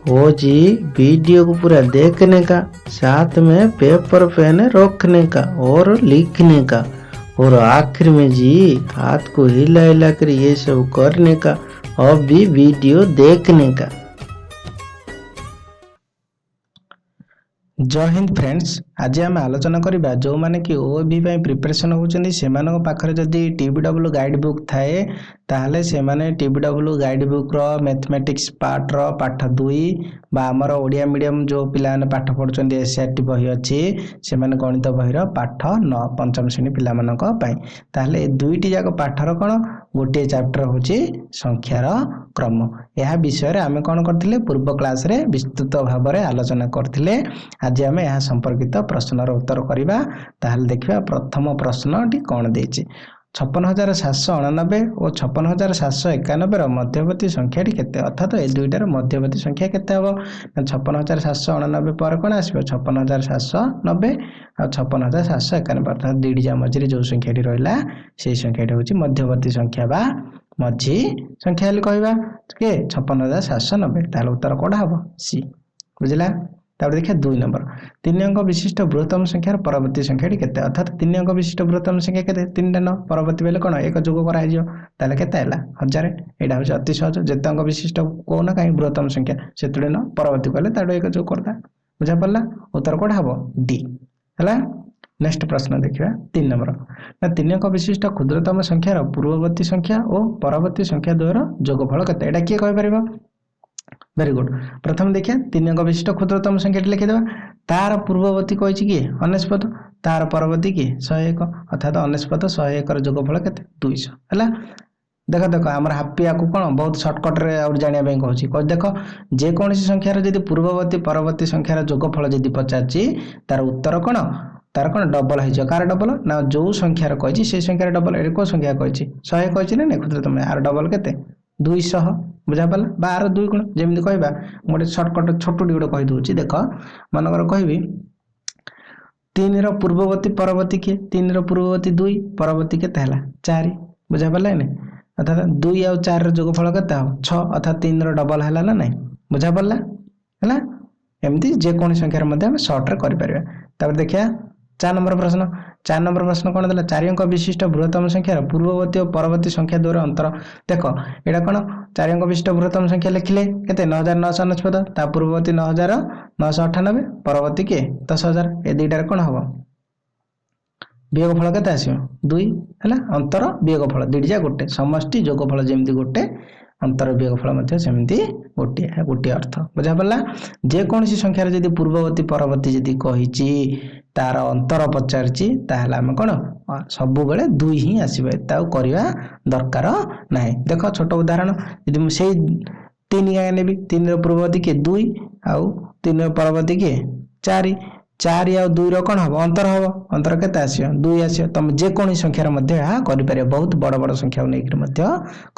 वो जी वीडियो को पूरा देखने का, साथ में पेपर पेन रखने का और लिखने का और आखिर में जी हाथ को हिला हिला कर ये सब करने का और भी वीडियो देखने का। ଜୟ ହିନ୍ଦ ଫ୍ରେଣ୍ଡସ୍, ଆଜି ଆମେ ଆଲୋଚନା କରିବା ଯେଉଁମାନେ କି ଓଏଭି ପାଇଁ ପ୍ରିପାରେସନ୍ ହେଉଛନ୍ତି, ସେମାନଙ୍କ ପାଖରେ ଯଦି ଟିବିଡବ୍ଲ୍ୟୁ ଗାଇଡ଼ ବୁକ୍ ଥାଏ, ତାହେଲେ ସେମାନେ ଟିବିଡବ୍ଲ୍ୟୁ ଗାଇଡ଼ ବୁକ୍ର ମ୍ୟାଥମେଟିକ୍ସ ପାର୍ଟର ପାଠ 2 ବା ଆମର ଓଡ଼ିଆ ମିଡ଼ିୟମ୍ ଯେଉଁ ପିଲାମାନେ ପାଠ ପଢ଼ୁଛନ୍ତି, ଏସ୍ସିଇଆରଟି ବହି ଅଛି, ସେମାନେ ଗଣିତ ବହିର ପାଠ 9, ପଞ୍ଚମ ଶ୍ରେଣୀ ପିଲାମାନଙ୍କ ପାଇଁ। ତାହେଲେ ଏ ଦୁଇଟି ଯାକ ପାଠର କ'ଣ ଗୋଟିଏ ଚାପ୍ଟର ହେଉଛି ସଂଖ୍ୟାର କ୍ରମ। ଏହା ବିଷୟରେ ଆମେ କ'ଣ କରିଥିଲେ? ପୂର୍ବ କ୍ଲାସରେ ବିସ୍ତୃତ ଭାବରେ ଆଲୋଚନା କରିଥିଲେ। ଆଜି ଆମେ ଏହା ସମ୍ପର୍କିତ ପ୍ରଶ୍ନର ଉତ୍ତର କରିବା। ତାହେଲେ ଦେଖିବା ପ୍ରଥମ ପ୍ରଶ୍ନଟି କ'ଣ ଦେଇଛି। 56,789 ଓ 56,791ର ମଧ୍ୟବର୍ତ୍ତୀ ସଂଖ୍ୟାଟି କେତେ? ଅର୍ଥାତ ଏ ଦୁଇଟାର ମଧ୍ୟବର୍ତ୍ତୀ ସଂଖ୍ୟା କେତେ ହେବ ନା 56,789 ପରେ କ'ଣ ଆସିବ? 56,790 ଆଉ 56,791, ଅର୍ଥାତ ଦୁଇଟି ଯାକ ମଝିରେ ଯେଉଁ ସଂଖ୍ୟାଟି ରହିଲା, ସେଇ ସଂଖ୍ୟାଟି ହେଉଛି ମଧ୍ୟବର୍ତ୍ତୀ ସଂଖ୍ୟା ବା ମଝି ସଂଖ୍ୟା ବୋଲି କହିବା। କିଏ? 56,790। ତାହେଲେ ଉତ୍ତର କୋଉଟା ହେବ? ସି। ବୁଝିଲା? ତାପରେ ଦେଖିବା 2 ନମ୍ବର। ତିନି ଅଙ୍କ ବିଶିଷ୍ଟ ବୃହତ୍ତମ ସଂଖ୍ୟାର ପରବର୍ତ୍ତୀ ସଂଖ୍ୟାଟି କେତେ? ଅର୍ଥାତ ତିନି ଅଙ୍କ ବିଶିଷ୍ଟ ବୃହତ୍ତମ ସଂଖ୍ୟା କେତେ? ତିନିଟା ନଅ। ପରବର୍ତ୍ତୀ ବେଲେ କ'ଣ ଏକ ଯୋଗ କରାହେଇଯିବ। ତାହେଲେ କେତେ ହେଲା? 1000। ଏଇଟା ହେଉଛି ଅତି ସହଜ। ଯେତେ ଅଙ୍କ ବିଶିଷ୍ଟ କହୁନା କାହିଁ ବୃହତ୍ତମ ସଂଖ୍ୟା, ସେତୁଟି ନଅ, ପରବର୍ତ୍ତୀ କହିଲେ ତାଠୁ ଏକ ଯୋଗ କରିଦା। ବୁଝା ପଡ଼ିଲା? ଉତ୍ତର କୋଉଟା ହେବ? ଡି। ହେଲା? ନେକ୍ସଟ ପ୍ରଶ୍ନ ଦେଖିବା 3 ନମ୍ବର। ନା, ତିନି ଅଙ୍କ ବିଶିଷ୍ଟ କ୍ଷୁଦ୍ରତମ ସଂଖ୍ୟାର ପୂର୍ବବର୍ତ୍ତୀ ସଂଖ୍ୟା ଓ ପରବର୍ତ୍ତୀ ସଂଖ୍ୟା ଦ୍ୱୟର ଯୋଗଫଳ କେତେ? ଏଇଟା କିଏ କହିପାରିବ? Very good. ପ୍ରଥମେ ଦେଖିବା ତିନି ଅଙ୍କ ବିଶିଷ୍ଟ କ୍ଷୁଦ୍ରତମ ସଂଖ୍ୟାଟି ଲେଖିଦେବା। ତାର ପୂର୍ବବର୍ତ୍ତୀ କହିଛି କିଏ? 99। ତାର ପରବର୍ତ୍ତୀ କିଏ? 101। ଅର୍ଥାତ 99, 101ର ଯୋଗଫଳ କେତେ? 200। ହେଲା? ଦେଖ ଦେଖ, ଆମର ହାପି ଆକୁ କ'ଣ ବହୁତ ସର୍ଟକଟ୍ରେ ଆହୁରି ଜାଣିବା ପାଇଁ କହୁଛି। ଦେଖ, ଯେକୌଣସି ସଂଖ୍ୟାର ଯଦି ପୂର୍ବବର୍ତ୍ତୀ ପରବର୍ତ୍ତୀ ସଂଖ୍ୟାର ଯୋଗଫଳ ଯଦି ପଚାରିଛି, ତାର ଉତ୍ତର କ'ଣ? ତାର କ'ଣ ଡବଲ ହେଇଯିବ। କାହାର ଡବଲ? ନା, ଯୋଉ ସଂଖ୍ୟାର କହିଛି ସେଇ ସଂଖ୍ୟାର ଡବଲ। ଏଠି କୋଉ ସଂଖ୍ୟା କହିଛି? 100 କହିଛି ନା ନାଇଁ? କ୍ଷୁଦ୍ରତମ ଆର ଡବଲ କେତେ? 200। ବୁଝା ପାରିଲା? ବା ଆର ଦୁଇ ଗୁଣ ଯେମିତି କହିବା। ମୁଁ ଗୋଟେ ସର୍ଟକଟ୍ ଛୋଟଟି ଗୋଟେ କହିଦେଉଛି। ଦେଖ, ମନେକର କହିବି ତିନିର ପୂର୍ବବର୍ତ୍ତୀ ପରବର୍ତ୍ତୀ କିଏ? ତିନିର ପୂର୍ବବର୍ତ୍ତୀ 2, ପରବର୍ତ୍ତୀ କେତେ ହେଲା? 4। ବୁଝା ପାରିଲା ନାଇଁ? ଅର୍ଥାତ 2 ଆଉ 4ର ଯୋଗଫଳ କେତେ ହେବ? 6। ଅର୍ଥାତ ତିନିର ଡବଲ ହେଲା ନା ନାଇଁ? ବୁଝା ପଡ଼ିଲା? ହେଲା? ଏମିତି ଯେକୌଣସି ସଂଖ୍ୟାରେ ମଧ୍ୟ ଆମେ ସର୍ଟରେ କରିପାରିବା। ତାପରେ ଦେଖିବା 4 ନମ୍ବର ପ୍ରଶ୍ନ। 4 ନମ୍ବର ପ୍ରଶ୍ନ କ'ଣ ଦେଲା? ଚାରି ଅଙ୍କ ବିଶିଷ୍ଟ ବୃହତ୍ତମ ସଂଖ୍ୟାର ପୂର୍ବବର୍ତ୍ତୀ ଓ ପରବର୍ତ୍ତୀ ସଂଖ୍ୟା ଦ୍ୱୟର ଅନ୍ତର। ଦେଖ, ଏଇଟା କ'ଣ? ଚାରି ଅଙ୍କ ବିଶିଷ୍ଟ ବୃହତ୍ତମ ସଂଖ୍ୟା ଲେଖିଲେ କେତେ? 9999। ତା ପୂର୍ବବର୍ତ୍ତୀ 9998, ପରବର୍ତ୍ତୀ କିଏ? 10,000। ଏ ଦୁଇଟାରେ କ'ଣ ହବ? ବିୟୋଗ ଫଳ କେତେ ଆସିବ? 2। ହେଲା? ଅନ୍ତର ବିୟୋଗ ଫଳ ଦୁଇଟି ଯାକ ଗୋଟେ। ସମଷ୍ଟି ଯୋଗଫଳ ଯେମିତି ଗୋଟେ, ଅନ୍ତର ବିୟୋଗ ଫଳ ମଧ୍ୟ ସେମିତି ଗୋଟିଏ, ଗୋଟିଏ ଅର୍ଥ। ବୁଝା ପଡ଼ିଲା? ଯେକୌଣସି ସଂଖ୍ୟାର ଯଦି ପୂର୍ବବର୍ତ୍ତୀ ପରବର୍ତ୍ତୀ ଯଦି କହିଛି, ତାର ଅନ୍ତର ପଚାରିଛି, ତାହେଲେ ଆମେ କ'ଣ ସବୁବେଳେ 2 ହିଁ ଆସିବ। ଏତେ ଆଉ କରିବା ଦରକାର ନାହିଁ। ଦେଖ, ଛୋଟ ଉଦାହରଣ, ଯଦି ମୁଁ ସେଇ 3 ଗାଁ ନେବି, ତିନିର ପୂର୍ବବର୍ତ୍ତୀ କିଏ? 2। ଆଉ ତିନିର ପରବର୍ତ୍ତୀ କିଏ? 4। 4 ଆଉ 2ର କ'ଣ ହବ? ଅନ୍ତର ହବ। ଅନ୍ତର କେତେ ଆସିବ? 2 ଆସିବ। ତମେ ଯେକୌଣସି ସଂଖ୍ୟାର ମଧ୍ୟ ଏହା କରିପାରିବ। ବହୁତ ବଡ଼ ବଡ଼ ସଂଖ୍ୟାକୁ ନେଇକରି ମଧ୍ୟ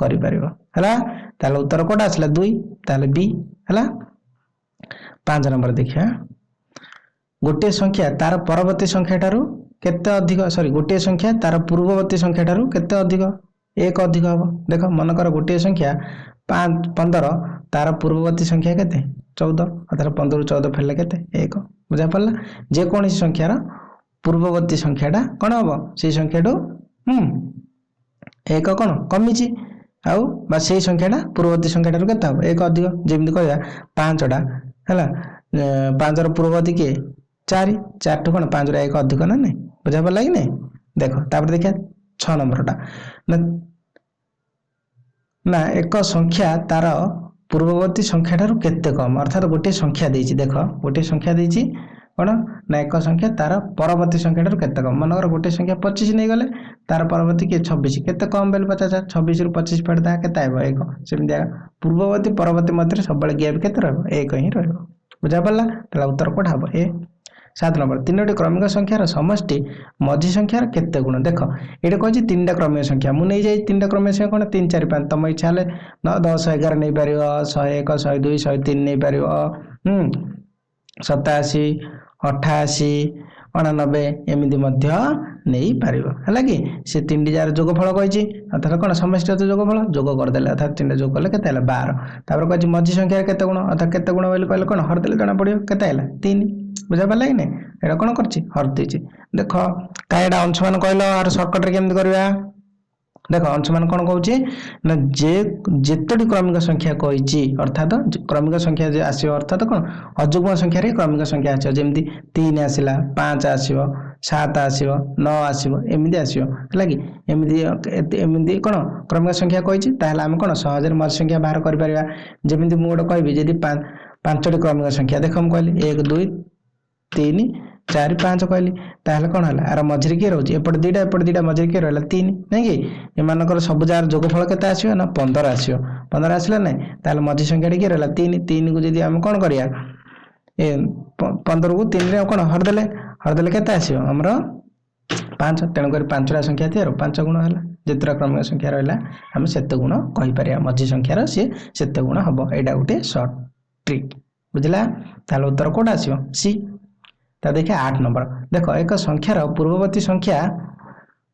କରିପାରିବ। ହେଲା? ତାହେଲେ ଉତ୍ତର କୋଉଟା ଆସିଲା? 2। ତାହେଲେ ବି। ହେଲା? 5 ନମ୍ବର ଦେଖିବା। ଗୋଟିଏ ସଂଖ୍ୟା ତାର ପରବର୍ତ୍ତୀ ସଂଖ୍ୟା ଠାରୁ କେତେ ଅଧିକ? ସରି, ଗୋଟିଏ ସଂଖ୍ୟା ତାର ପୂର୍ବବର୍ତ୍ତୀ ସଂଖ୍ୟା ଠାରୁ କେତେ ଅଧିକ? 1 ଅଧିକ ହବ। ଦେଖ, ମନେକର ଗୋଟିଏ ସଂଖ୍ୟା 5, 15, ତାର ପୂର୍ବବର୍ତ୍ତୀ ସଂଖ୍ୟା କେତେ? 14। ଅର୍ଥାତ 15ରୁ 14 ଫେରିଲେ କେତେ? 1। ବୁଝା ପଡ଼ିଲା? ଯେକୌଣସି ସଂଖ୍ୟାର ପୂର୍ବବର୍ତ୍ତୀ ସଂଖ୍ୟାଟା କ'ଣ ହବ? ସେଇ ସଂଖ୍ୟାଠୁ 1 କ'ଣ କମିଛି ଆଉ ବା ସେଇ ସଂଖ୍ୟାଟା ପୂର୍ବବର୍ତ୍ତୀ ସଂଖ୍ୟାଟାରୁ କେତେ ହବ? 1 ଅଧିକ। ଯେମିତି କହିବା 5ଟା ହେଲା, 5ର ପୂର୍ବବର୍ତ୍ତୀ କିଏ? 4। 4ଠୁ କ'ଣ 5ର 1 ଅଧିକ ନା ନାଇଁ? ବୁଝା ପଡ଼ିଲା କି ନାଇଁ? ଦେଖ, ତାପରେ ଦେଖିବା 6 ନମ୍ବରଟା। ନା, ଏକ ସଂଖ୍ୟା ତାର ପୂର୍ବବର୍ତ୍ତୀ ସଂଖ୍ୟା ଠାରୁ କେତେ କମ? ଅର୍ଥାତ ଗୋଟିଏ ସଂଖ୍ୟା ଦେଇଛି। ଦେଖ, ଗୋଟିଏ ସଂଖ୍ୟା ଦେଇଛି କ'ଣ ନା ଏକ ସଂଖ୍ୟା ତାର ପରବର୍ତ୍ତୀ ସଂଖ୍ୟା ଠାରୁ କେତେ କମ? ମନେକର ଗୋଟିଏ ସଂଖ୍ୟା 25 ନେଇଗଲେ, ତାର ପରବର୍ତ୍ତୀ କିଏ? 26। କେତେ କମ ବୋଲି ପଚାଶ। 26ରୁ 25 ଫେରିଦେବା, କେତେ ଆଇବ? 1। ସେମିତି ପୂର୍ବବର୍ତ୍ତୀ ପରବର୍ତ୍ତୀ ମଧ୍ୟରେ ସବୁବେଳେ ଗ୍ୟାପ୍ କେତେ ରହିବ? 1 ହିଁ ରହିବ। ବୁଝା ପଡ଼ିଲା? ତାହେଲେ ଉତ୍ତର କୋଉଟା ହବ? ଏ। 7 ନମ୍ବର, ତିନୋଟି କ୍ରମିକ ସଂଖ୍ୟାର ସମଷ୍ଟି ମଝି ସଂଖ୍ୟାର କେତେ ଗୁଣ? ଦେଖ, ଏଇଟା କହିଛି ତିନିଟା କ୍ରମିକ ସଂଖ୍ୟା ମୁଁ ନେଇଯାଇଛି। ତିନିଟା କ୍ରମିକ ସଂଖ୍ୟା କ'ଣ? 3, 4, 5। ତମ ଇଚ୍ଛା ହେଲେ 9, 10, 11 ନେଇପାରିବ, 101, 102, 103 ନେଇପାରିବ, 87, 88, 89 ଏମିତି ମଧ୍ୟ ନେଇପାରିବ। ହେଲା କି? ସେ ତିନିଟି ଯାର ଯୋଗଫଳ କହିଛି, ଅର୍ଥାତ କ'ଣ? ସମଷ୍ଟିଗତ ଯୋଗଫଳ ଯୋଗ କରିଦେଲେ, ଅର୍ଥାତ ତିନିଟା ଯୋଗ କଲେ କେତେ ହେଲା? 12। ତାପରେ କହିଛି ମଝି ସଂଖ୍ୟାରେ କେତେ ଗୁଣ, ଅର୍ଥାତ କେତେ ଗୁଣ ବୋଲି କହିଲେ କ'ଣ? ହରିଦେଲେ ଜଣା ପଡ଼ିବ କେତେ ହେଲା, 3। ବୁଝାପାରିଲା କି ନାଇଁ? ଏଇଟା କ'ଣ କରିଛି? ହରି ଦେଇଛି। ଦେଖ କାହିଁ ଏଇଟା ଅଂଶୁମାନ କହିଲ, ଆର ସର୍ଟକଟ୍ରେ କେମିତି କରିବା? ଦେଖ, ଅଂଶୁମାନ କ'ଣ କହୁଛି ନା ଯେ ଯେତୋଟି କ୍ରମିକ ସଂଖ୍ୟା କହିଛି, ଅର୍ଥାତ କ୍ରମିକ ସଂଖ୍ୟା ଯେ ଆସିବ, ଅର୍ଥାତ କ'ଣ? ଅଯୁଗ୍ମ ସଂଖ୍ୟାରେ କ୍ରମିକ ସଂଖ୍ୟା ଆସିବ। ଯେମିତି 3 ଆସିଲା, 5 ଆସିବ, 7 ଆସିବ, 9 ଆସିବ, ଏମିତି ଆସିବ। ହେଲା କି? ଏମିତି ଏମିତି କ'ଣ କ୍ରମିକ ସଂଖ୍ୟା କହିଛି, ତାହେଲେ ଆମେ କ'ଣ ସହଜରେ ମଝି ସଂଖ୍ୟା ବାହାର କରିପାରିବା। ଯେମିତି ମୁଁ ଗୋଟେ କହିବି, ଯଦି ପାଞ୍ଚଟି କ୍ରମିକ ସଂଖ୍ୟା, ଦେଖ ମୁଁ କହିଲି 1, 2, 3, 4, 5 କହିଲି, ତାହେଲେ କ'ଣ ହେଲା? ଆର ମଝିରେ କିଏ ରହୁଛି? ଏପଟେ 2ଟା, ଏପଟେ 2ଟା, ମଝିରେ କିଏ ରହିଲା? 3, ନାଇଁ କି? ଏମାନଙ୍କର ସବୁ ଯାହାର ଯୋଗଫଳ କେତେ ଆସିବ ନା 15 ଆସିବ। 15 ଆସିଲା ନାଇଁ? ତାହେଲେ ମଝି ସଂଖ୍ୟାଟି କିଏ ରହିଲା? 3। 3କୁ ଯଦି ଆମେ କ'ଣ କରିବା, ଏ 15କୁ 3ରେ ଆଉ କ'ଣ ହରିଦେଲେ, ହରିଦେଲେ କେତେ ଆସିବ ଆମର? 5। ତେଣୁକରି ପାଞ୍ଚଟା ସଂଖ୍ୟା ଥିବାରୁ 5 ଗୁଣ ହେଲା। ଯେତେଟା କ୍ରମିକ ସଂଖ୍ୟା ରହିଲା ଆମେ ସେତେ ଗୁଣ କହିପାରିବା, ମଝି ସଂଖ୍ୟାର ସିଏ ସେତେ ଗୁଣ ହବ। ଏଇଟା ଗୋଟିଏ ସର୍ଟ ଟ୍ରିକ୍, ବୁଝିଲା? ତାହେଲେ ଉତ୍ତର କୋଉଟା ଆସିବ? ସି। ତା ଦେଖିବା 8 ନମ୍ବର। ଦେଖ, ଏକ ସଂଖ୍ୟାର ପୂର୍ବବର୍ତ୍ତୀ ସଂଖ୍ୟା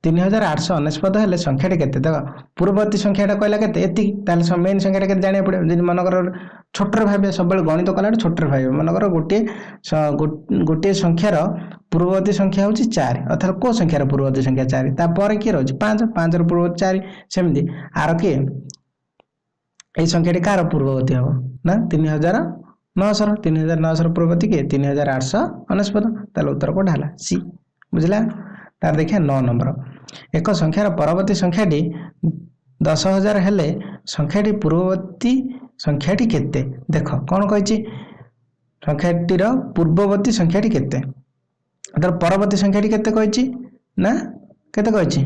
3899 ହେଲେ ସଂଖ୍ୟାଟି କେତେ? ଦେଖ, ପୂର୍ବବର୍ତ୍ତୀ ସଂଖ୍ୟାଟା କହିଲା କେତେ? ଏତିକି। ତାହେଲେ ମେନ୍ ସଂଖ୍ୟାଟା କେତେ ଜାଣିବାକୁ ପଡ଼ିବ। ଯଦି ମନେକର ଛୋଟରେ ଭାବିବେ, ସବୁବେଳେ ଗଣିତ କଲାବେଳେ ଛୋଟରେ ଭାବିବେ। ମନେକର ଗୋଟିଏ ସଂଖ୍ୟାର ପୂର୍ବବର୍ତ୍ତୀ ସଂଖ୍ୟା ହେଉଛି 4, ଅର୍ଥାତ୍ କେଉଁ ସଂଖ୍ୟାର ପୂର୍ବବର୍ତ୍ତୀ ସଂଖ୍ୟା 4, ତାପରେ କିଏ ରହୁଛି? 5। 5ର ପୂର୍ବବର୍ତ୍ତୀ 4। ସେମିତି ଆର କିଏ, ଏଇ ସଂଖ୍ୟାଟି କାହାର ପୂର୍ବବର୍ତ୍ତୀ ହେବ ନା 3900ର। 3900ର ପୂର୍ବବର୍ତ୍ତୀ କିଏ? 3899। ତାହେଲେ ଉତ୍ତର କୋଉଟା ହେଲା? ସି। ବୁଝିଲା? ତାର ଦେଖିବା 9 ନମ୍ବର। ଏକ ସଂଖ୍ୟାର ପରବର୍ତ୍ତୀ ସଂଖ୍ୟାଟି 10,000 ହେଲେ ସଂଖ୍ୟାଟି ପୂର୍ବବର୍ତ୍ତୀ ସଂଖ୍ୟାଟି କେତେ? ଦେଖ କ'ଣ କହିଛି, ସଂଖ୍ୟାଟିର ପୂର୍ବବର୍ତ୍ତୀ ସଂଖ୍ୟାଟି କେତେ? ତାର ପରବର୍ତ୍ତୀ ସଂଖ୍ୟାଟି କେତେ କହିଛି ନା କେତେ କହିଛି?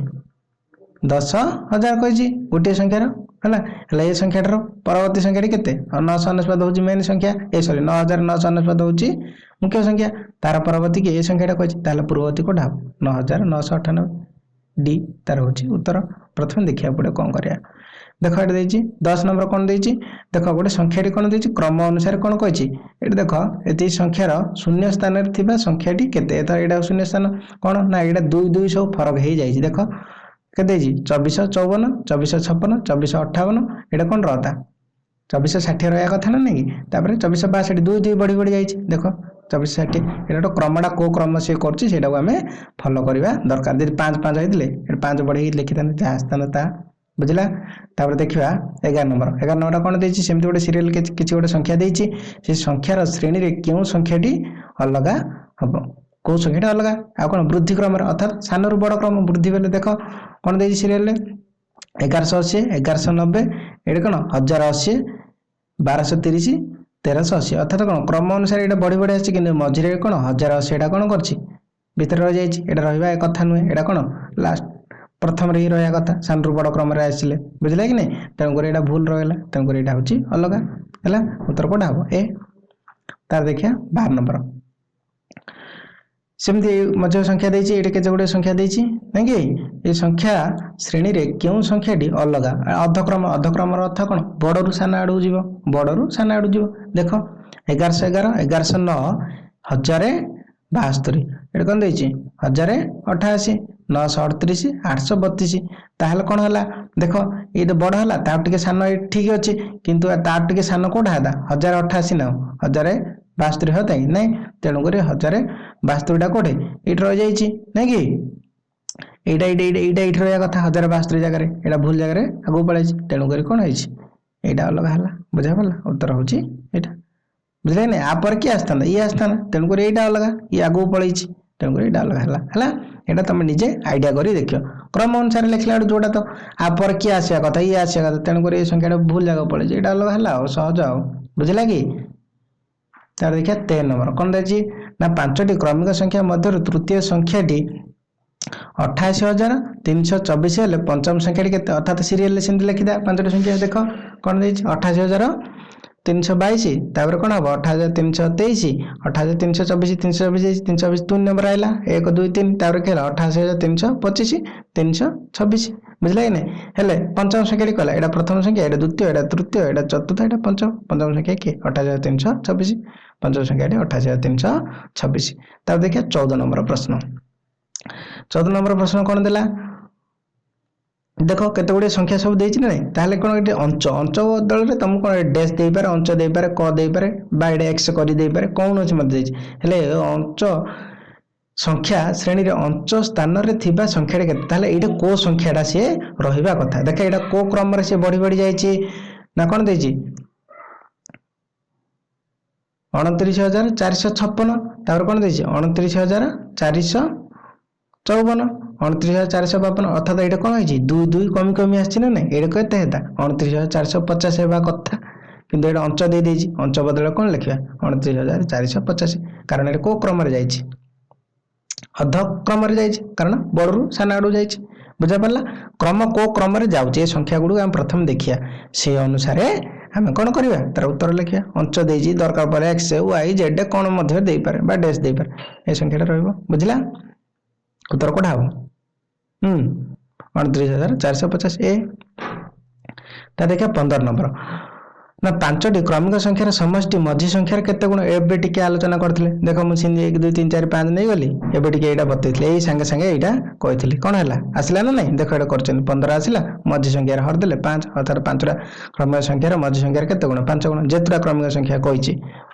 10,000 କହିଛି ଗୋଟିଏ ସଂଖ୍ୟାର। ହେଲା? ହେଲେ ଏ ସଂଖ୍ୟାଟାର ପରବର୍ତ୍ତୀ ସଂଖ୍ୟାଟି କେତେ? 999 ହେଉଛି ମେନ୍ ସଂଖ୍ୟା, ଏ ସରି, 9999 ହେଉଛି ମୁଖ୍ୟ ସଂଖ୍ୟା। ତାର ପରବର୍ତ୍ତୀ କି ଏ ସଂଖ୍ୟାଟା କହିଛି, ତାହେଲେ ପୂର୍ବବର୍ତ୍ତୀ କୋଉଟା ହେବ? 9998, ଡି ତାର ହେଉଛି ଉତ୍ତର। ପ୍ରଥମେ ଦେଖିବାକୁ ପଡ଼ିବ କ'ଣ କରିବା। ଦେଖ, ଏଠି ଦେଇଛି 10 ନମ୍ବର କ'ଣ ଦେଇଛି। ଦେଖ, ଗୋଟେ ସଂଖ୍ୟାଟି କ'ଣ ଦେଇଛି, କ୍ରମ ଅନୁସାରେ କ'ଣ କହିଛି ଏଠି ଦେଖ। ଏତିକି ସଂଖ୍ୟାର ଶୂନ୍ୟ ସ୍ଥାନରେ ଥିବା ସଂଖ୍ୟାଟି କେତେ? ଏଥର ଏଇଟା ଶୂନ୍ୟ ସ୍ଥାନ କ'ଣ ନା ଏଇଟା 2 2 ସବୁ ଫରକ ହେଇଯାଇଛି। ଦେଖ କେତେ ହେଇଛି, 2454, 2456, 2458। ଏଇଟା କ'ଣ ରହତା? 2460 ରହିବା କଥା ନା ନାଇଁ କି? ତାପରେ 2462, 2 2 ବଢ଼ି ବଢ଼ି ଯାଇଛି। ଦେଖ, 2460। ଏଇଟା ଗୋଟେ କ୍ରମଟା, କେଉଁ କ୍ରମ ସିଏ କରୁଛି ସେଇଟାକୁ ଆମେ ଫଲୋ କରିବା ଦରକାର। ଯଦି 5 5 ହେଇଥିଲେ ଏଠି 5 ବଢ଼େଇକି ଲେଖିଥାନ୍ତେ, ଯାହା ଆସିଥାନ୍ତା ତାହା। ବୁଝିଲା? ତାପରେ ଦେଖିବା 11 ନମ୍ବର। 11 ନମ୍ବରଟା କ'ଣ ଦେଇଛି? ସେମିତି ଗୋଟେ ସିରିଏଲ କିଛି ଗୋଟେ ସଂଖ୍ୟା ଦେଇଛି। ସେ ସଂଖ୍ୟାର ଶ୍ରେଣୀରେ କେଉଁ ସଂଖ୍ୟାଟି ଅଲଗା ହବ? କେଉଁ ସଂଖ୍ୟାଟା ଅଲଗା? ଆଉ କ'ଣ ବୃଦ୍ଧି କ୍ରମରେ, ଅର୍ଥାତ୍ ସାନରୁ ବଡ଼ କ୍ରମ ବୃଦ୍ଧି ବେଲେ। ଦେଖ କ'ଣ ଦେଇଛି ସିରିଏଲରେ, 1180, 1190, ଏଇଟା କ'ଣ 1080, 1230, 1380। ଅର୍ଥାତ୍ କ'ଣ କ୍ରମ ଅନୁସାରେ ଏଇଟା ବଢ଼ି ବଢ଼ି ଆସିଛି, କିନ୍ତୁ ମଝିରେ କ'ଣ 1080 ଏଇଟା କ'ଣ କରିଛି? ଭିତରେ ରହିଯାଇଛି। ଏଇଟା ରହିବା କଥା ନୁହେଁ, ଏଇଟା କ'ଣ ଲାଷ୍ଟ ପ୍ରଥମରେ ହିଁ ରହିବା କଥା, ସାନରୁ ବଡ଼ କ୍ରମରେ ଆସିଲେ। ବୁଝିଲା କି ନାଇଁ? ତେଣୁକରି ଏଇଟା ଭୁଲ ରହିଲା, ତେଣୁକରି ଏଇଟା ହେଉଛି ଅଲଗା ହେଲା। ଉତ୍ତର କୋଉଟା ହବ? ଏ। ତାର ଦେଖିବା 12 ନମ୍ବର। ସେମିତି ମଧ୍ୟ ସଂଖ୍ୟା ଦେଇଛି ଏଇଠି, କେତେ ଗୁଡ଼ିଏ ସଂଖ୍ୟା ଦେଇଛି ନାଇଁ କି? ଏ ସଂଖ୍ୟା ଶ୍ରେଣୀରେ କେଉଁ ସଂଖ୍ୟାଟି ଅଲଗା? ଅଧକ୍ରମ। ଅଧକ୍ରମର ଅର୍ଥ କ'ଣ? ବଡ଼ରୁ ସାନ ଆଡ଼କୁ ଯିବ, ବଡ଼ରୁ ସାନ ଆଡ଼କୁ ଯିବ। ଦେଖ, 1111, 1109, 1072, ଏଠି କ'ଣ ଦେଇଛି? 1088, 938, 832। ତାହେଲେ କ'ଣ ହେଲା? ଦେଖ, ଏଇଟା ବଡ଼ ହେଲା, ତାଠୁ ଟିକେ ସାନ ଏଇଠି ଠିକ୍ ଅଛି, କିନ୍ତୁ ତାଠୁ ଟିକେ ସାନ କୋଉଟା ହେଲା? 1088 ନା 1072 ହତା କି ନାଇଁ? ତେଣୁକରି 1072ଟା କୋଉଠି? ଏଇଠି ରହିଯାଇଛି ନାଇଁ କି? ଏଇଟା ଏଇଟା ଏଇଟା ଏଇଟା ଏଇଠି ରହିବା କଥା 1072 ଜାଗାରେ, ଏଇଟା ଭୁଲ ଜାଗାରେ ଆଗକୁ ପଳେଇଛି। ତେଣୁକରି କ'ଣ ହେଇଛି? ଏଇଟା ଅଲଗା ହେଲା। ବୁଝା ପଡ଼ିଲା? ଉତ୍ତର ହେଉଛି ଏଇଟା। ବୁଝିଲେ ନାଇଁ? ଆ ପରେ କିଏ ଆସିଥାନ୍ତା? ଇଏ ଆସିଥାନ୍ତା। ତେଣୁକରି ଏଇଟା ଅଲଗା, ଇଏ ଆଗକୁ ପଳେଇଛି, ତେଣୁକରି ଏଇଟା ଅଲଗା ହେଲା। ହେଲା? ଏଇଟା ତମେ ନିଜେ ଆଇଡ଼ିଆ କରି ଦେଖିବ। କ୍ରମ ଅନୁସାରେ ଲେଖିଲା ବେଳକୁ ଯୋଉଟା ତ ଆ ପରେ କିଏ ଆସିବା କଥା? ଇଏ ଆସିବା କଥା। ତେଣୁକରି ଏ ସଂଖ୍ୟାଟା ଭୁଲ ଜାଗାକୁ ପଳେଇଛି, ଏଇଟା ଅଲଗା ହେଲା। ଆଉ ସହଜ ଆଉ, ବୁଝିଲା କି? ତାର ଦେଖିବା 13 ନମ୍ବର। କ'ଣ ଦେଇଛି ନା ପାଞ୍ଚଟି କ୍ରମିକ ସଂଖ୍ୟା ମଧ୍ୟରୁ ତୃତୀୟ ସଂଖ୍ୟାଟି 88,324 ହେଲେ ପଞ୍ଚମ ସଂଖ୍ୟାଟି କେତେ? ଅର୍ଥାତ୍ ସିରିଏଲରେ ସେମିତି ଲେଖିଦେବା ପାଞ୍ଚଟି ସଂଖ୍ୟା। ଦେଖ କ'ଣ ଦେଇଛି, 88,000 322, ତାପରେ କ'ଣ ହେବ? 88,323, 88,324, 324, 324 ତିନି ନମ୍ବର ଆଇଲା, 1 2 3। ତାପରେ କି ହେଲା? 88,325, 326। ବୁଝିଲା କି ନାହିଁ? ହେଲେ ପଞ୍ଚମ ସଂଖ୍ୟାଟି କହିଲା, ଏଇଟା ପ୍ରଥମ ସଂଖ୍ୟା, ଏଇଟା ଦ୍ୱିତୀୟ, ଏଇଟା ତୃତୀୟ, ଏଇଟା ଚତୁର୍ଥ, ଏଇଟା ପଞ୍ଚମ। ପଞ୍ଚମ ସଂଖ୍ୟା କିଏ? 88,326। ପଞ୍ଚମ ସଂଖ୍ୟାଟି 88,326। ତାପରେ ଦେଖିବା 14 ନମ୍ବର ପ୍ରଶ୍ନ। 14 ନମ୍ବର ପ୍ରଶ୍ନ କ'ଣ ଦେଲା ଦେଖ। କେତେ ଗୁଡ଼ିଏ ସଂଖ୍ୟା ସବୁ ଦେଇଛି ନା ନାଇଁ? ତାହେଲେ କ'ଣ ଏଠି ଅଞ୍ଚ, ଅଞ୍ଚ ବଦଳରେ ତମକୁ କ'ଣ ଡ୍ୟାସ୍ ଦେଇପାରେ, ଅଞ୍ଚ ଦେଇପାରେ, କ ଦେଇପାରେ ବା ଏଇଟା ଏକ୍ସ କରି ଦେଇପାରେ, କୌଣସି ମଧ୍ୟ ଦେଇଛି। ହେଲେ ଅଞ୍ଚ ସଂଖ୍ୟା ଶ୍ରେଣୀରେ ଅଞ୍ଚ ସ୍ଥାନରେ ଥିବା ସଂଖ୍ୟାଟା କେତେ? ତାହେଲେ ଏଇଟା କୋଉ ସଂଖ୍ୟାଟା ସିଏ ରହିବା କଥା? ଦେଖ, ଏଇଟା କୋଉ କ୍ରମରେ ସିଏ ବଢି ବଢି ଯାଇଛି ନା କ'ଣ ଦେଇଛି? 29,456, ତାପରେ କ'ଣ ଦେଇଛି? 29,454, 29,452। ଅର୍ଥାତ୍ ଏଇଟା କ'ଣ ହେଇଛି? ଦୁଇ ଦୁଇ କମି କମି ଆସିଛି ନା ନାଇଁ? ଏଇଟା କେତେ ହେଲା? 29,450 ହେବା କଥା, କିନ୍ତୁ ଏଇଟା ଅଞ୍ଚ ଦେଇଦେଇଛି। ଅଞ୍ଚ ବଦଳରେ କ'ଣ ଲେଖିବା? 29,485। କାରଣ ଏଇଟା କୋଉ କ୍ରମରେ ଯାଇଛି? ଅଧକ୍ରମରେ ଯାଇଛି, କାରଣ ବଡ଼ରୁ ସାନ ଆଡ଼କୁ ଯାଇଛି। ବୁଝାପାରିଲା? କ୍ରମ କୋଉ କ୍ରମରେ ଯାଉଛି ଏ ସଂଖ୍ୟା ଗୁଡ଼ିକୁ ଆମେ ପ୍ରଥମେ ଦେଖିବା, ସେ ଅନୁସାରେ ଆମେ କ'ଣ କରିବା? ତାର ଉତ୍ତର ଲେଖିବା। ଅଞ୍ଚ ଦେଇଛି, ଦରକାର ପଡ଼ିଲେ ଏକ୍ସ, ୱାଇ, ଜେଡ୍ କ'ଣ ମଧ୍ୟ ଦେଇପାରେ ବା ଡ୍ୟାସ୍ ଦେଇପାରେ। ଏ ସଂଖ୍ୟାଟା ରହିବ। ବୁଝିଲା? ଉତ୍ତର କୋଉଟା ହବ? 29,450, ଏ। ତା ଦେଖିବା 15 ନମ୍ବର ନା, ପାଞ୍ଚଟି କ୍ରମିକ ସଂଖ୍ୟାର ସମଷ୍ଟି ମଝି ସଂଖ୍ୟାର କେତେ ଗୁଣ? ଏବେ ଟିକେ ଆଲୋଚନା କରିଥିଲେ। ଦେଖ, ମୁଁ ସେମିତି 1 2 3 4 5 ନେଇଗଲି। ଏବେ ଟିକେ ଏଇଟା ବତେଇଥିଲି, ଏଇ ସାଙ୍ଗେ ସାଙ୍ଗେ ଏଇଟା କହିଥିଲି। କ'ଣ ହେଲା? ଆସିଲା ନା ନାଇଁ? ଦେଖ, ଏଇଟା କରିଛନ୍ତି, 15 ଆସିଲା। ମଝି ସଂଖ୍ୟାରେ ହରିଦେଲେ ପାଞ୍ଚ। ଅର୍ଥାତ୍ ପାଞ୍ଚଟା କ୍ରମିକ ସଂଖ୍ୟାର ମଝି ସଂଖ୍ୟାର କେତେ ଗୁଣ? ପାଞ୍ଚ ଗୁଣ, ଯେତେଟା କ୍ରମିକ ସଂଖ୍ୟା କହିଛି।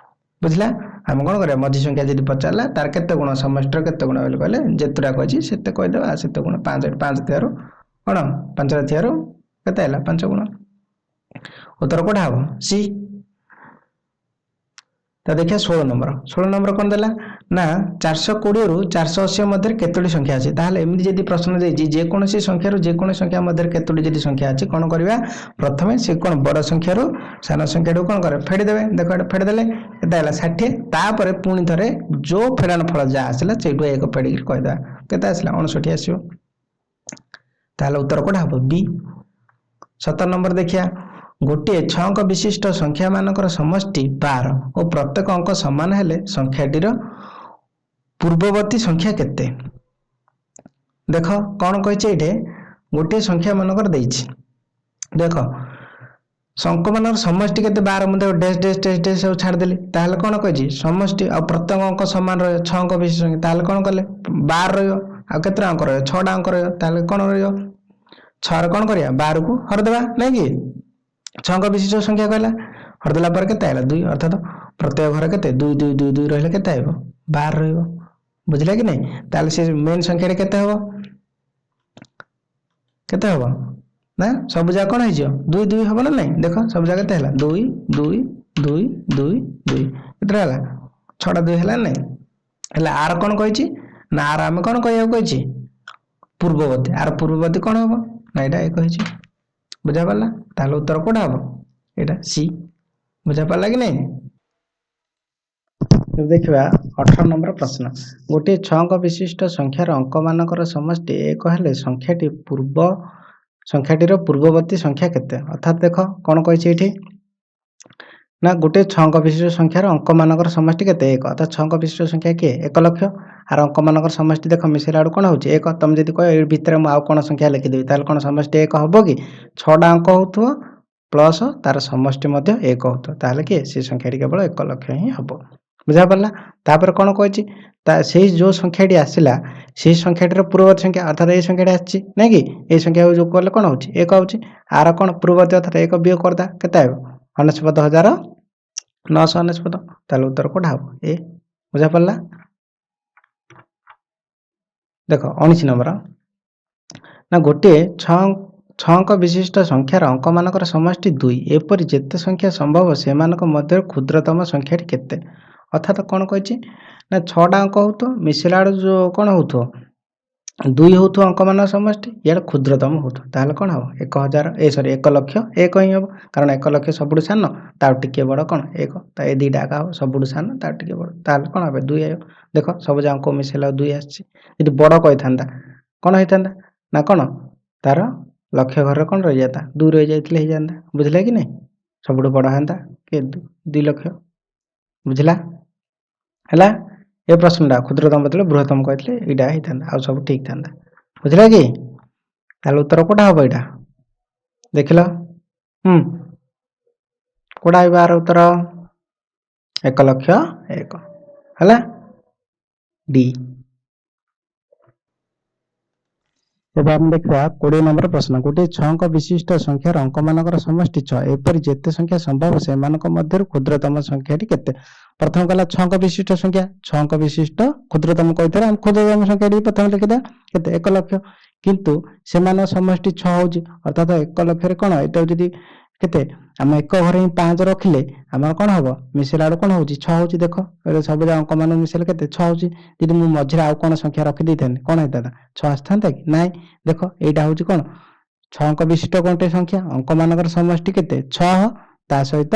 ବୁଝିଲା? ଆମେ କ'ଣ କରିବା? ମଝି ସଂଖ୍ୟା ଯଦି ପଚାରିଲା, ତାର କେତେ ଗୁଣ, ସମଷ୍ଟିର କେତେ ଗୁଣ ବୋଲି କହିଲେ, ଯେତେଟା କହିଛି ସେତେ କହିଦେବା। ସେତେ ଗୁଣ ପାଞ୍ଚ। ପାଞ୍ଚ ଥିବାରୁ କ'ଣ, ପାଞ୍ଚଟା ଥିବାରୁ କେତେ ହେଲା? ପାଞ୍ଚ ଗୁଣ। ଉତ୍ତର କୋଉଟା ହବ? ସି। ତା ଦେଖିବା 16 ନମ୍ବର। 16 ନମ୍ବର କ'ଣ ଦେଲା ନା, 420ରୁ 480 ମଧ୍ୟରେ କେତୋଟି ସଂଖ୍ୟା ଅଛି? ତାହେଲେ ଏମିତି ଯଦି ପ୍ରଶ୍ନ ଦେଇଛି, ଯେକୌଣସି ସଂଖ୍ୟାରୁ ଯେକୌଣସି ସଂଖ୍ୟା ମଧ୍ୟରେ କେତୋଟି ଯଦି ସଂଖ୍ୟା ଅଛି, କ'ଣ କରିବା? ପ୍ରଥମେ ସେ କ'ଣ ବଡ଼ ସଂଖ୍ୟାରୁ ସାନ ସଂଖ୍ୟାଟାକୁ କ'ଣ କରେ? ଫେଡ଼ିଦେବେ। ଦେଖ, ଏଇଟା ଫେଡ଼ିଦେଲେ କେତେ ହେଲା? 60। ତାପରେ ପୁଣି ଥରେ ଯୋଉ ଫେଡ଼ାଣ ଫଳ ଯାହା ଆସିଲା, ସେଇଠୁ ଏକ ଫେଡ଼ିକି କହିଦେବା। କେତେ ଆସିଲା? 59 ଆସିବ। ତାହେଲେ ଉତ୍ତର କୋଉଟା ହବ? ବି। 17 ନମ୍ବର ଦେଖିବା। ଗୋଟିଏ ଛଅ ଅଙ୍କ ବିଶିଷ୍ଟ ସଂଖ୍ୟାମାନଙ୍କର ସମଷ୍ଟି 12 ଓ ପ୍ରତ୍ୟେକ ଅଙ୍କ ସମାନ ହେଲେ ସଂଖ୍ୟାଟିର ପୂର୍ବବର୍ତ୍ତୀ ସଂଖ୍ୟା କେତେ? ଦେଖ, କ'ଣ କହିଛି ଏଇଠି? ଗୋଟିଏ ସଂଖ୍ୟା ମାନଙ୍କର ଦେଇଛି। ଦେଖ, ଅଙ୍କମାନଙ୍କର ସମଷ୍ଟି କେତେ? 12। ମୁଁ ଦେଖ ଡ୍ୟାସ୍ ଡ୍ୟାସ୍ ଡ୍ୟାସ୍ ଡ୍ୟାସ୍ ସବୁ ଛାଡ଼ିଦେଲି। ତାହେଲେ କ'ଣ କହିଛି? ସମଷ୍ଟି ଆଉ ପ୍ରତ୍ୟେକ ଅଙ୍କ ସମାନ ରହିବ, ଛଅ ଅଙ୍କ ବିଶିଷ୍ଟ ସଂଖ୍ୟା। ତାହେଲେ କ'ଣ କଲେ? 12 ରହିବ। ଆଉ କେତେଟା ଅଙ୍କ ରହିବ? ଛଅଟା ଅଙ୍କ ରହିବ। ତାହେଲେ କ'ଣ ରହିବ? ଛଅରେ କ'ଣ କରିବା? 12କୁ ହରିଦେବା, ନାଇଁ କି? ଛଅ ଅଙ୍କ ବିଶିଷ୍ଟ ସଂଖ୍ୟା କହିଲା। ହରିଦେଲା ପରେ କେତେ ହେଲା? ଦୁଇ। ଅର୍ଥାତ ପ୍ରତ୍ୟେକ ଘରେ କେତେ? ଦୁଇ ଦୁଇ ଦୁଇ ଦୁଇ ରହିଲେ କେତେ ହେବ? 12 ରହିବ। ବୁଝିଲା କି ନାଇଁ? ତାହେଲେ ସେ ମେନ୍ ସଂଖ୍ୟାରେ କେତେ ହବ? କେତେ ହବ ନା, ସବୁ ଯାକ କ'ଣ ହେଇଯିବ? ଦୁଇ ଦୁଇ ହବ ନା ନାଇଁ? ଦେଖ, ସବୁ ଯାକ କେତେ ହେଲା? ଦୁଇ ଦୁଇ ଦୁଇ ଦୁଇ ଦୁଇ। କେତେଟା ହେଲା? ଛଅଟା ଦୁଇ ହେଲା ନା ନାଇଁ? ହେଲେ ଆର କ'ଣ କହିଛି ନା, ଆର ଆମେ କ'ଣ କହିବାକୁ କହିଛି? ପୂର୍ବବର୍ତ୍ତୀ। ଆର ପୂର୍ବବର୍ତ୍ତୀ କ'ଣ ହବ ନା, ଏଇଟା ଏକ ହେଇଛି। ବୁଝା ପାରିଲା? ତାହେଲେ ଉତ୍ତର କୋଉଟା ହବ? ଏଇଟା ସି। ବୁଝା ପାରିଲା କି ନାଇଁ? ଏବେ ଦେଖିବା 18 ନମ୍ବର ପ୍ରଶ୍ନ। ଗୋଟିଏ ଛଅ ଅଙ୍କ ବିଶିଷ୍ଟ ସଂଖ୍ୟାର ଅଙ୍କମାନଙ୍କର ସମଷ୍ଟି ଏକ ହେଲେ ସଂଖ୍ୟାଟିର ପୂର୍ବବର୍ତ୍ତୀ ସଂଖ୍ୟା କେତେ? ଅର୍ଥାତ୍ ଦେଖ, କ'ଣ କହିଛି ଏଇଠି ନା, ଗୋଟିଏ ଛଅ ଅଙ୍କ ବିଶିଷ୍ଟ ସଂଖ୍ୟାର ଅଙ୍କମାନଙ୍କର ସମଷ୍ଟି କେତେ? ଏକ। ଅର୍ଥାତ୍ ଛଅ ଅଙ୍କ ବିଶିଷ୍ଟ ସଂଖ୍ୟା କିଏ? 1 ଲକ୍ଷ। ଆର ଅଙ୍କମାନଙ୍କର ସମଷ୍ଟି ଦେଖ, ମିଶେଇଲା ବେଳକୁ କ'ଣ ହେଉଛି? ଏକ। ତମେ ଯଦି କହିବ ଏଇ ଭିତରେ ମୁଁ ଆଉ କ'ଣ ସଂଖ୍ୟା ଲେଖିଦେବି, ତାହେଲେ କ'ଣ ସମଷ୍ଟି ଏକ ହବ କି? ଛଅଟା ଅଙ୍କ ହେଉଥିବ ପ୍ଲସ୍ ତାର ସମଷ୍ଟି ମଧ୍ୟ ଏକ ହେଉଥିବ, ତାହେଲେ କିଏ ସେ ସଂଖ୍ୟାଟି କେବଳ 1 ଲକ୍ଷ ହିଁ ହବ। ବୁଝା ପଡ଼ିଲା? ତାପରେ କ'ଣ କହିଛି? ତା ସେଇ ଯେଉଁ ସଂଖ୍ୟାଟି ଆସିଲା, ସେଇ ସଂଖ୍ୟାଟିର ପୂର୍ବବର୍ତ୍ତୀ ସଂଖ୍ୟା। ଅର୍ଥାତ୍ ଏଇ ସଂଖ୍ୟାଟି ଆସିଛି, ନାଇଁ କି? ଏଇ ସଂଖ୍ୟାକୁ ଯୋଗ କଲେ କ'ଣ ହେଉଛି? ଏକ ହେଉଛି। ଆର କ'ଣ ପୂର୍ବବର୍ତ୍ତୀ? ଅର୍ଥାତ୍ ଏକ ବିୟୋଗ କରିଦା, କେତେ ହେବ? 99,999। ତାହେଲେ ଉତ୍ତର କୋଉଟା ହବ? ଏ। ବୁଝା ପଡ଼ିଲା? ଦେଖ, 19 ନମ୍ବର ନା, ଗୋଟିଏ ଛଅ ଛଅ ଅଙ୍କ ବିଶିଷ୍ଟ ସଂଖ୍ୟାର ଅଙ୍କମାନଙ୍କର ସମଷ୍ଟି ଦୁଇ। ଏପରି ଯେତେ ସଂଖ୍ୟା ସମ୍ଭବ, ସେମାନଙ୍କ ମଧ୍ୟରେ କ୍ଷୁଦ୍ରତମ ସଂଖ୍ୟାଟି କେତେ? ଅର୍ଥାତ୍ କ'ଣ କହିଛି ନା, ଛଅଟା ଅଙ୍କ ହେଉଥିବ, ମିଶିଲା ବେଳକୁ ଯେଉଁ କ'ଣ ହେଉଥିବ? ଦୁଇ ହେଉଥିବ ଅଙ୍କମାନଙ୍କ ସମଷ୍ଟି, ଇଆଡ଼େ କ୍ଷୁଦ୍ରତମ ହେଉଥିବ। ତାହେଲେ କ'ଣ ହେବ? 1000, ଏ ସରି, 1,00,001 ହିଁ ହେବ। କାରଣ 1 ଲକ୍ଷ ସବୁଠୁ ସାନ, ତାଠୁ ଟିକେ ବଡ଼ କ'ଣ? ଏକ। ତ ଏ ଦୁଇଟା ଏକା ହେବ, ସବୁଠୁ ସାନ, ତାଠୁ ଟିକେ ବଡ଼। ତାହେଲେ କ'ଣ ହେବ? ଦୁଇ ଆସିବ। ଦେଖ, ସବୁ ଯାକ ମିଶେଇଲା ଦୁଇ ଆସିଛି। ଯଦି ବଡ଼ କହିଥାନ୍ତା, କ'ଣ ହେଇଥାନ୍ତା ନା, କ'ଣ ତାର ଲକ୍ଷ ଘରରେ କ'ଣ ରହିଯାନ୍ତା? ଦୁଇ ରହିଯାଇଥିଲେ ହେଇଯାନ୍ତା। ବୁଝିଲେ କି ନାହିଁ? ସବୁଠୁ ବଡ଼ ହେନ୍ତା। 2 ଲକ୍ଷ। ବୁଝିଲା? ହେଲା ଏ ପ୍ରଶ୍ନଟା କ୍ଷୁଦ୍ରତମ ବଦଳରେ ବୃହତ୍ତମ କହିଥିଲେ ଏଇଟା ହେଇଥାନ୍ତା, ଆଉ ସବୁ ଠିକ ଥାନ୍ତା। ବୁଝିଲା କି? ତାହେଲେ ଉତ୍ତର କୋଉଟା ହବ ଏଇଟା ଦେଖିଲ। କୋଉଟା ହେବ ଆର ଉତ୍ତର? 1 ଲକ୍ଷ 1 ହେଲା, ଡି। ଏବେ ଆମେ ଦେଖିବା 20 ନମ୍ବର ପ୍ରଶ୍ନ। ଗୋଟିଏ ଛଅ ଅଙ୍କ ବିଶିଷ୍ଟ ସଂଖ୍ୟାର ଅଙ୍କମାନଙ୍କର ସମଷ୍ଟି 6। ଏପରି ଯେତେ ସଂଖ୍ୟା ସମ୍ଭବ, ସେମାନଙ୍କ ମଧ୍ୟରୁ କ୍ଷୁଦ୍ରତମ ସଂଖ୍ୟାଟି କେତେ? ପ୍ରଥମ କଲା ଛଅ ଅଙ୍କ ବିଶିଷ୍ଟ ସଂଖ୍ୟା, ଛଅ ଅଙ୍କ ବିଶିଷ୍ଟ କ୍ଷୁଦ୍ରତମ କହିଥିଲେ ଆମେ କ୍ଷୁଦ୍ରତମ ସଂଖ୍ୟାଟି ପ୍ରଥମେ ଲେଖିଦେବା। କେତେ? 1 ଲକ୍ଷ। କିନ୍ତୁ ସେମାନଙ୍କ ସମଷ୍ଟି 6 ହଉଛି, ଅର୍ଥାତ 1 ଲକ୍ଷରେ କଣ ଏଇଟା ଯଦି କେତେ ଆମେ ଏକ ଘରେ ହିଁ 5 ରଖିଲେ ଆମର କଣ ହବ? ମିଶିଲା ବେଳକୁ କଣ ହଉଛି? 6 ହଉଛି। ଦେଖ, ଏବେ ସବୁ ଯାକ ଅଙ୍କ ମାନଙ୍କୁ ମିଶିଲେ କେତେ? 6 ହଉଛି। ଯଦି ମୁଁ ମଝିରେ ଆଉ କଣ ସଂଖ୍ୟା ରଖିଦେଇଥାନ୍ତି, କଣ ହେଇଥାନ୍ତା? 6 ଆସିଥାନ୍ତା କି ନାଇଁ? ଦେଖ, ଏଇଟା ହଉଛି କଣ? ଛଅ ଅଙ୍କ ବିଶିଷ୍ଟ ଗୋଟେ ସଂଖ୍ୟା, ଅଙ୍କ ମାନଙ୍କର ସମଷ୍ଟି କେତେ? 6। ତା ସହିତ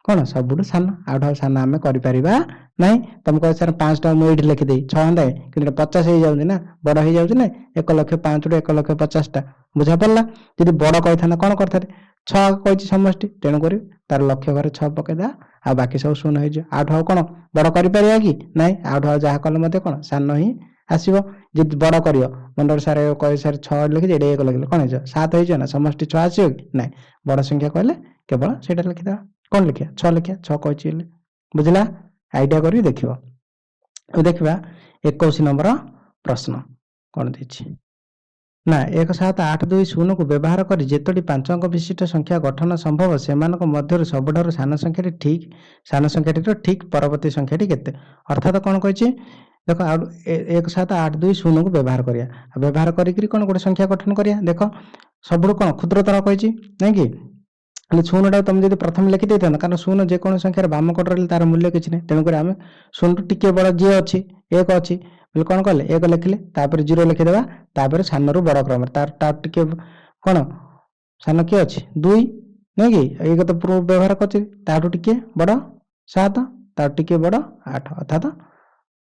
କଣ ସବୁଠୁ ସାନ, ଆଉଠୁ ଆଉ ସାନ ଆମେ କରିପାରିବା ନାହିଁ। ତମେ କହିବ, ସାର୍, 5ଟା ମୁଁ ଏଇଠି ଲେଖିଦେଇ 6 ହୁଅନ୍ତା, କିନ୍ତୁ ଏଇଟା 50 ହେଇଯାଉଛି ନା, ବଡ ହେଇଯାଉଛି ନା, 1 ଲକ୍ଷ 5ରୁ 1 ଲକ୍ଷ 50ଟା। ବୁଝା ପଡିଲା? ଯଦି ବଡ କହିଥାନ୍ତା କଣ କରିଥାନ୍ତେ? 6 କହିଛି ସମଷ୍ଟି, ତେଣୁକରି ତାର ଲକ୍ଷ ଘରେ 6 ପକେଇଦେବା, ଆଉ ବାକି ସବୁ ଶୂନ ହେଇଯିବ। ଆଠୁ ଆଉ କଣ ବଡ କରିପାରିବା କି? ନାଇଁ। ଆଠୁ ଆଉ ଯାହା କଲେ ମଧ୍ୟ କଣ ସାନ ହିଁ ଆସିବ। ଯଦି ବଡ କରିବ, ମନେକର ସାର୍ କହେ, ସାର୍, 6 ଲେଖିଛି, ଏଇଟା 1 ଲେଖିଲେ କଣ ହେଇଯିବ? 7 ହେଇଯିବ ନା? ସମଷ୍ଟି 6 ଆସିବ କି ନାଇଁ? ବଡ ସଂଖ୍ୟା କହିଲେ କେବଳ ସେଇଟା ଲେଖିଦେବା। କଣ ଲେଖିବା? 6 ଲେଖିବା, 6 କହିଛି ବୋଲି। ବୁଝିଲା? ଆଇଡିଆ କରିକି ଦେଖିବ। ଏବେ ଦେଖିବା 21 ନମ୍ବର ପ୍ରଶ୍ନ କଣ ଦେଇଛି ନା, 1 7 8 2 0କୁ ବ୍ୟବହାର କରି ଯେତୋଟି ପାଞ୍ଚ ଅଙ୍କ ବିଶିଷ୍ଟ ସଂଖ୍ୟା ଗଠନ ସମ୍ଭବ, ସେମାନଙ୍କ ମଧ୍ୟରୁ ସବୁଠାରୁ ସାନ ସଂଖ୍ୟାଟି ଠିକ୍ ସାନ ସଂଖ୍ୟାଟିର ଠିକ୍ ପରବର୍ତ୍ତୀ ସଂଖ୍ୟାଟି କେତେ? ଅର୍ଥାତ କଣ କହିଛି ଦେଖ। ଆଉ 1 7 8 2 0କୁ ବ୍ୟବହାର କରିବା ଆଉ ବ୍ୟବହାର କରିକିରି କଣ ଗୋଟେ ସଂଖ୍ୟା ଗଠନ କରିବା। ଦେଖ, ସବୁଠୁ କଣ କ୍ଷୁଦ୍ରତର କହିଛି ନାଇଁ କି? ହେଲେ ଶୂନଟାକୁ ତମେ ଯଦି ପ୍ରଥମେ ଲେଖି ଦେଇଥାନ୍ତ, କାରଣ ଶୂନ ଯେକୌଣସି ସଂଖ୍ୟାର ବାମ କଡ଼ରେ ରହିଲେ ତାର ମୂଲ୍ୟ କିଛି ନାହିଁ। ତେଣୁକରି ଆମେ ଶୂନଠୁ ଟିକେ ବଡ଼ ଯିଏ ଅଛି, 1 ଅଛି ବୋଲି କଣ କଲେ? 1 ଲେଖିଲେ, ତାପରେ ଜିରୋ ଲେଖିଦେବା, ତାପରେ ସାନରୁ ବଡ଼ କ୍ରମରେ ତାର ତାର ଟିକେ କଣ ସାନ କିଏ ଅଛି? 2 ନାଇଁ କି? 1 ତ ପୂର୍ବ ବ୍ୟବହାର କରିଛି, ତାଠୁ ଟିକେ ବଡ଼ 7, ତାଠୁ ଟିକେ ବଡ଼ 8। ଅର୍ଥାତ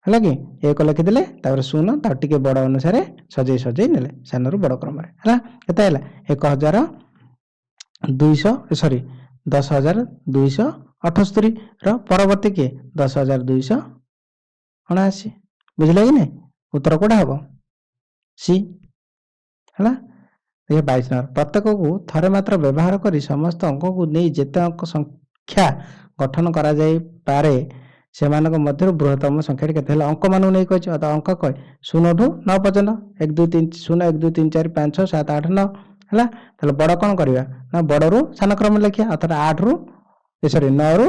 ହେଲା କି, 1 ଲେଖିଦେଲେ, ତାପରେ ଶୂନ, ତାଠୁ ଟିକେ ବଡ଼ ଅନୁସାରେ ସଜେଇ ସଜେଇ ନେଲେ ସାନରୁ ବଡ଼ କ୍ରମରେ। ହେଲା, କେତେ ହେଲା? 1200, ସରି, 10,278 ର ପରବର୍ତ୍ତୀ କିଏ? 10,279। ବୁଝିଲେ କି ନାଇଁ? ଉତ୍ତର କୋଉଟା ହବ? ସି। ହେଲା। ଦେଖିବା 22 ନମ୍ବର। ପ୍ରତ୍ୟେକକୁ ଥରେ ମାତ୍ର ବ୍ୟବହାର କରି ସମସ୍ତ ଅଙ୍କକୁ ନେଇ ଯେତେ ଅଙ୍କ ସଂଖ୍ୟା ଗଠନ କରାଯାଇପାରେ, ସେମାନଙ୍କ ମଧ୍ୟରୁ ବୃହତ୍ତମ ସଂଖ୍ୟାଟି କେତେ? ହେଲା, ଅଙ୍କମାନଙ୍କୁ ନେଇ କହିଛି। ଅର୍ଥାତ ଅଙ୍କ କହେ 0ଠୁ 9 ପର୍ଯ୍ୟନ୍ତ, 1 2 3, 0 1 2 3 4 5 6 7 8 9। ହେଲା, ତାହେଲେ ବଡ଼ କଣ କରିବା ନା ବଡ଼ରୁ ସାନ କ୍ରମ ଲେଖିବା। ଅର୍ଥାତ 8ରୁ, ସରି, 9ରୁ,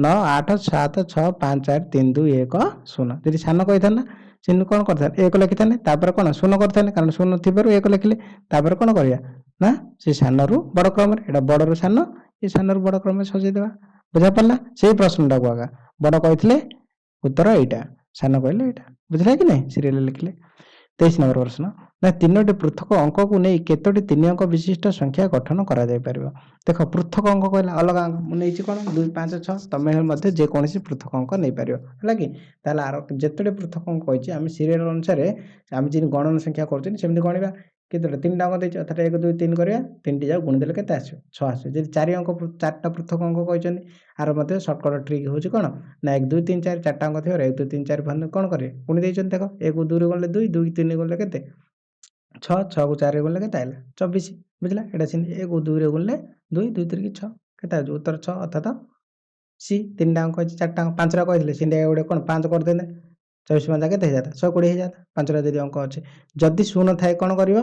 9 8 7 6 5 4 3 2 1 0। ଯଦି ସାନ କହିଥାନ୍ତା, ସେମିତି କଣ କରିଥାନ୍ତେ? 1 ଲେଖିଥାନ୍ତେ, ତାପରେ କଣ ଶୂନ କରିଥାନ୍ତେ, କାରଣ ଶୂନ ଥିବାରୁ 1 ଲେଖିଲେ। ତାପରେ କଣ କରିବା ନା ସେ ସାନରୁ ବଡ଼ କ୍ରମରେ, ଏଇଟା ବଡ଼ରୁ ସାନ, ଏ ସାନରୁ ବଡ଼ କ୍ରମରେ ସଜେଇଦେବା। ବୁଝା ପଡିଲା? ସେଇ ପ୍ରଶ୍ନଟାକୁ ଆଗା ବଡ଼ କହିଥିଲେ ଉତ୍ତର ଏଇଟା, ସାନ କହିଲେ ଏଇଟା। ବୁଝିଲା କି ନାଇଁ? ସିରିଏଲ ଲେଖିଲେ। 23 ନମ୍ବର ପ୍ରଶ୍ନ ନା, ତିନୋଟି ପୃଥକ ଅଙ୍କକୁ ନେଇ କେତୋଟି ତିନି ଅଙ୍କ ବିଶିଷ୍ଟ ସଂଖ୍ୟା ଗଠନ କରାଯାଇପାରିବ? ଦେଖ, ପୃଥକ ଅଙ୍କ କହିଲା ଅଲଗା ଅଙ୍କ। ମୁଁ ନେଇଛି କଣ? 2 5 6। ତମେ ମଧ୍ୟ ଯେକୌଣସି ପୃଥକ ଅଙ୍କ ନେଇପାରିବ। ହେଲା କି? ତାହେଲେ ଆର ଯେତୋଟି ପୃଥକ ଅଙ୍କ କହିଛି, ଆମେ ସିରିଏଲ ଅନୁସାରେ ଆମେ ଯେମିତି ଗଣନ ସଂଖ୍ୟା କରୁଛନ୍ତି ସେମିତି ଗଣିବା। କେତେଟା? ତିନିଟା ଅଙ୍କ ଦେଇଛି, ଅର୍ଥାତ 1 2 3 କରିବା। ତିନିଟି ଯାକ ଗୁଣିଦେଲେ କେତେ ଆସିବ? 6 ଆସିବ। ଯଦି ଚାରି ଅଙ୍କ, ଚାରିଟା ପୃଥକ ଅଙ୍କ କହିଛନ୍ତି, ଆର ମଧ୍ୟ ସର୍ଟକଟ ଟ୍ରିକ୍ ହେଉଛି କ'ଣ ନା 1 2 3 4। ଚାରିଟା ଅଙ୍କ ଥିବାରୁ 1 2 3 4 5 କ'ଣ କରିବେ? ଗୁଣି ଦେଇଛନ୍ତି। ଦେଖ, 1କୁ 2ରେ ଗୁଣିଲେ 2, 2 3 ଗୁଣିଲେ କେତେ? 6। 6କୁ 4ରେ ଗୁଣିଲେ କେତେ ଆଇଲା? 24। ବୁଝିଲା? ଏଇଟା ସେମିତି 1କୁ 2ରେ ଗୁଣିଲେ 2, 2 ତିରିକି 6, କେତେ ଆଉଛି ଉତ୍ତର? 6, ଅର୍ଥାତ ସି। ତିନିଟା ଅଙ୍କ ଅଛି, ଚାରିଟା ଅଙ୍କ, ପାଞ୍ଚଟା କହିଥିଲେ ସେମିତି ଗୋଟେ କ'ଣ 5 କରିଦେଲେ 24 ପାଞ୍ଚ କେତେ ହେଇଯାନ୍ତା? 120 ହେଇଯାନ୍ତା, ପାଞ୍ଚଟା ଯଦି ଅଙ୍କ ଅଛି। ଯଦି ଶୂନ ଥାଏ କ'ଣ କରିବ?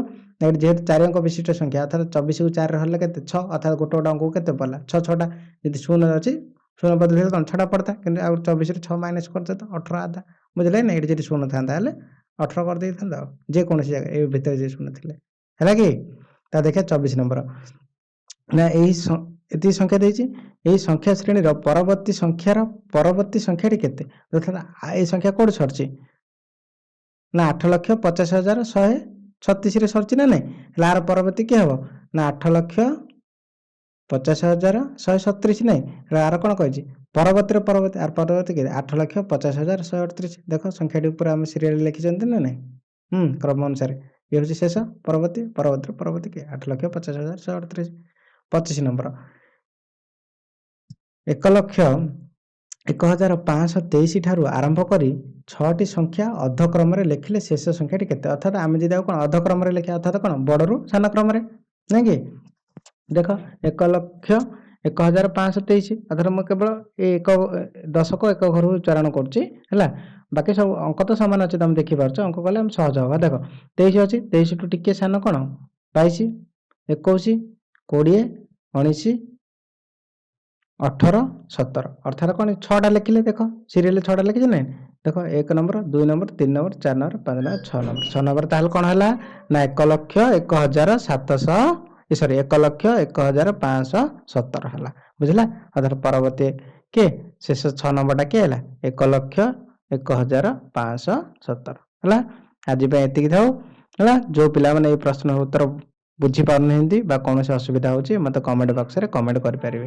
ଏଠି ଯେହେତୁ ଚାରି ଅଙ୍କ ବିଶିଷ୍ଟ ସଂଖ୍ୟା, ଅର୍ଥାତ 24କୁ 4ରେ ହରିଲେ କେତେ? 6। ଅର୍ଥାତ ଗୋଟେ ଗୋଟେ ଅଙ୍କକୁ କେତେ ପଡ଼ିଲା? ଛଅ ଛଅଟା। ଯଦି ଶୂନ ଅଛି, ଶୂନ ବଦଳିଲେ କ'ଣ ଛଅଟା ପଡ଼ିଥାଏ, କିନ୍ତୁ ଆଉ 24ରେ 6 ମାଇନସ୍ କରିଦେଲେ ତ 18 ଆଧା। ବୁଝିଲେ ନା? ଏଇଠି ଯଦି ଶୂନ ଥାନ୍ତା ହେଲେ 18 କରିଦେଇଥାନ୍ତା, ଆଉ ଯେକୌଣସି ଜାଗା ଏ ଭିତରେ ଯେ ଶୂନ ଥିଲେ। ହେଲା କି? ତା ଦେଖିବା 24 ନମ୍ବର ନା, ଏହି ଏତିକି ସଂଖ୍ୟା ଦେଇଛି, ଏହି ସଂଖ୍ୟା ଶ୍ରେଣୀର ପରବର୍ତ୍ତୀ ସଂଖ୍ୟାର ପରବର୍ତ୍ତୀ ସଂଖ୍ୟାଟି କେତେ? ଅର୍ଥାତ ଏଇ ସଂଖ୍ୟା କୋଉଠି ସରିଛି ନା 8,50,136ରେ ସରିଛି ନା ନାଇଁ? ହେଲେ ଆର ପରବର୍ତ୍ତୀ କିଏ ହବ ନା 8,50,137 ନାଇଁ? ହେଲେ ଆର କ'ଣ କହିଛି? ପରବର୍ତ୍ତୀର ପରବର୍ତ୍ତୀ, ଆର ପରବର୍ତ୍ତୀ କେତେ? 8,50,138। ଦେଖ, ସଂଖ୍ୟାଟି ଉପରେ ଆମେ ସିରିଏଲ ଲେଖିଛନ୍ତି ନା ନାଇଁ? କ୍ରମ ଅନୁସାରେ ଇଏ ହେଉଛି ଶେଷ, ପରବର୍ତ୍ତୀ, ପରବର୍ତ୍ତୀର ପରବର୍ତ୍ତୀ କିଏ? 8,50,138। 25 ନମ୍ବର। 1,01,523 ଠାରୁ ଆରମ୍ଭ କରି ଛଅଟି ସଂଖ୍ୟା ଅଧକ୍ରମରେ ଲେଖିଲେ ଶେଷ ସଂଖ୍ୟାଟି କେତେ? ଅର୍ଥାତ୍ ଆମେ ଯଦି ଆଉ କ'ଣ ଅଧକ୍ରମରେ ଲେଖିବା, ଅର୍ଥାତ୍ କ'ଣ ବଡ଼ରୁ ସାନ କ୍ରମରେ, ନାଇଁ କି? ଦେଖ, 1,01,523, ଅର୍ଥାତ୍ ମୁଁ କେବଳ ଏ ଏକ ଦଶକ ଏକ ଘରୁ ଉଚ୍ଚାରଣ କରୁଛି, ହେଲା? ବାକି ସବୁ ଅଙ୍କ ତ ସମାନ ଅଛି, ତମେ ଦେଖିପାରୁଛ। ଅଙ୍କ କଲେ ଆମେ ସହଜ ହବ। ଦେଖ, 23 ଅଛି, 23ଠୁ ଟିକେ ସାନ କ'ଣ? 22, 21, 20, 19, 18, 17। ଅର୍ଥାତ୍ କ'ଣ ଛଅଟା ଲେଖିଲେ। ଦେଖ, ସିରିଏଲ ଛଅଟା ଲେଖିଛି ନାଇଁ? ଦେଖ, 1 number, 2 number, 3 number, 4 number, 5 number, 6 number. 6 number ତାହେଲେ କ'ଣ ହେଲା ନା 1,01,700, ସରି, 1,01,517 ହେଲା। ବୁଝିଲା? ଅର୍ଥାତ୍ ପରବର୍ତ୍ତୀ କିଏ? ଶେଷ 6 ନମ୍ବରଟା କିଏ ହେଲା? 1,01,517 ହେଲା। ଆଜି ପାଇଁ ଏତିକି ଥାଉ, ହେଲା? ଯୋଉ ପିଲାମାନେ ଏଇ ପ୍ରଶ୍ନର ଉତ୍ତର ବୁଝିପାରୁନାହାନ୍ତି ବା କୌଣସି ଅସୁବିଧା ହେଉଛି, ମୋତେ କମେଣ୍ଟ ବକ୍ସରେ କମେଣ୍ଟ କରିପାରିବେ।